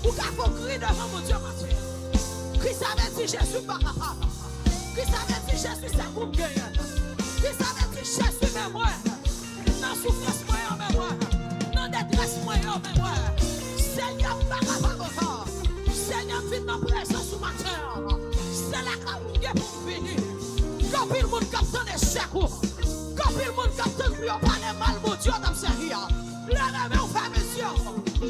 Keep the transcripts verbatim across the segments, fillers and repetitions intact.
Ou ka fè yon kri devan Bondye maten. Kri sa vle di, Jezi, m pa kapab. Kri sa vle di, Jezi, se ou m genyen. Kri sa vle di, Jezi, men mwen. Nan soufrans mwen yo, men mwen. Nan detrès mwen yo, men mwen. Senyè, m pa kapab ankò. Senyè, m vin nan prezans ou maten an. Se lakay ou m gen pou m vini. Gen anpil moun k ap tann echèk ou. Gen anpil moun k ap tann pou yo pale mal Bondye w t ap sèvi a. Leve men w, fèmen zye w.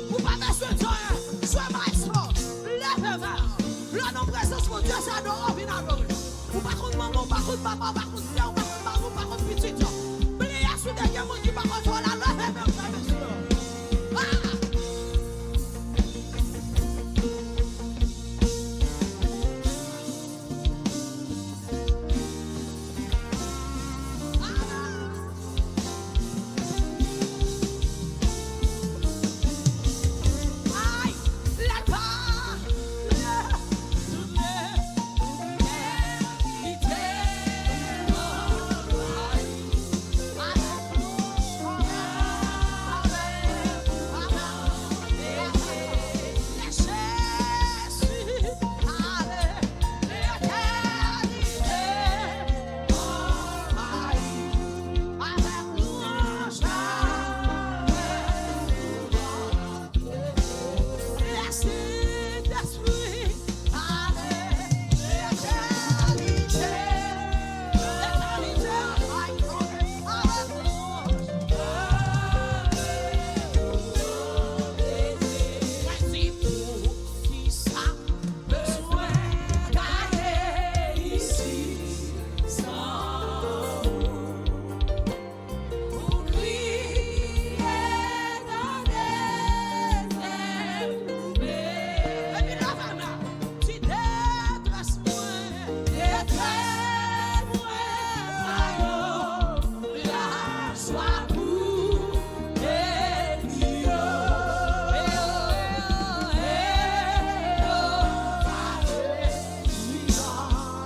Ou pa bezwen di anyen. Jwe maestro. Leve men w. Lè w nan prezans Bondye, se adore w vin adore. Ou pa konn manman, ou pa konn papa, ou pa konn frè, ou pa konn mari, ou pa konn pitit yo. Bliye si w te gen moun ki pa konn fè w la, leve men w, fèmen zye w. Ah!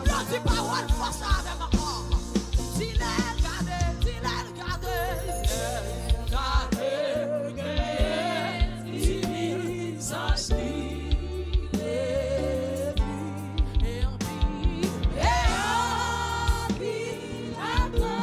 Yo di pawòl fòs la avè m ankò. Di lè l gade, di lè l gade, di lè l gade, gen ti zanj ki leve. E anpil, e anpil.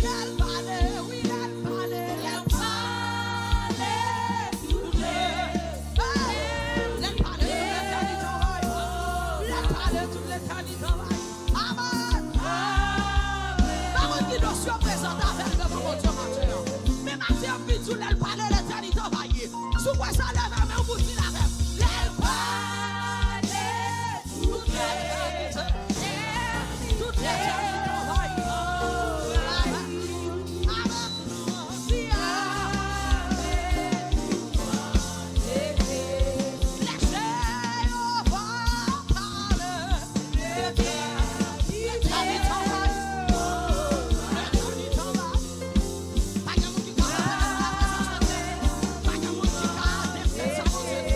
Lè l pale, wi, lè l pale, lè l pale, tout lè, lè l pale, tout letènite anvayi. Lè l pale, tout letènite anvayi. Amèn. Pa konn ki dosye w prezante avè l devan Bondye maten an. Men maten an, m vin di w, lè l pale, letènite anvayi. Si w kwè sa, leve men w pou di l avè m. Lè l pale. Pa gen moun ki ka leve men nan prezans Bondye. Pa gen moun ki ka adapte sa Bondye di.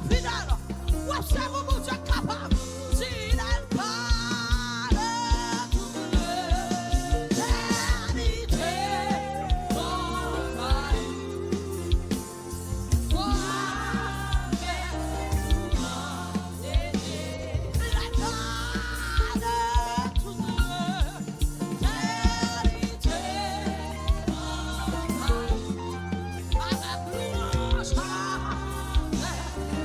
Fidèl, w ap sèvi yon Bondye k kapab. Si lè l pale, tout letènite anvayi. Frape, lè l pale, tout letènite anvayi. Avèk louanj, avèk.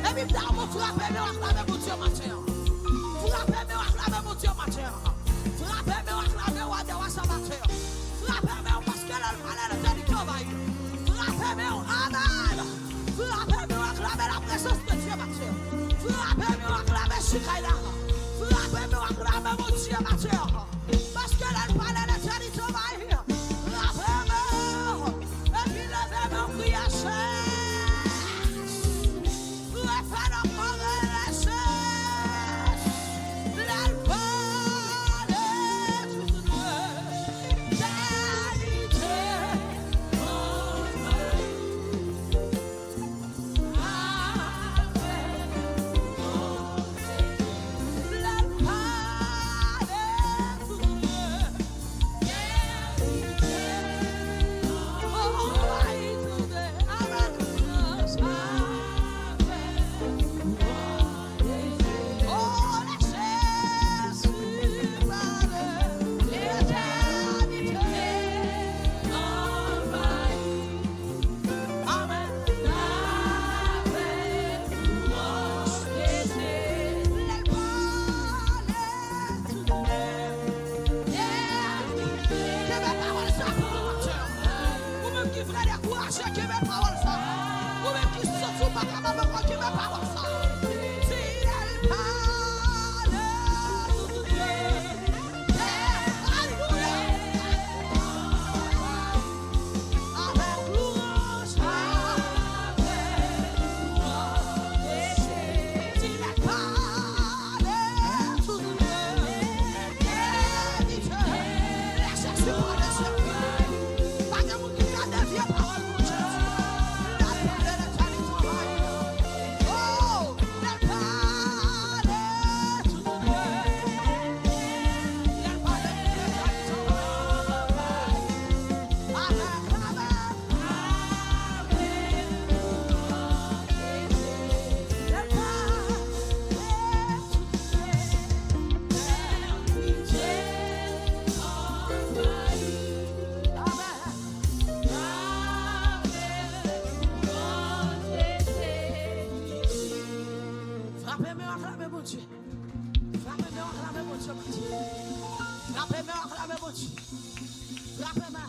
Epi m ta mwen frape men w ak lame Bondye maten an. Frape men w ak lame Bondye maten an. Frape men w ak lame wa dè wa sa maten an. Frape men w paske lè l pale, letènite anvayi. Frape men w, amèn. Frape men w ak lame laprezans de Dye maten an. Frape men w ak lame Chikay la. Frape men w ak lame Bondye maten an. Paske lè l pale, letènite anvayi. Frape men w. Epi leve men w, kriye Jezi. Referan mwen rele Jezi. Lè l pale, tout letènite anvayi. Amèn. Lè l pale, kenbe pawòl sa pou nou, maten an. Ou menm ki vle dekouraje, kenbe pawòl sa. Ou menm ki santi w pa kapab ankò, kenbe pawòl sa. Si lè l pale, tout. Frape men w ak lame Bondye. Frape men w ak lame Bondye maten. Frape men w ak lame Bondye. Frape men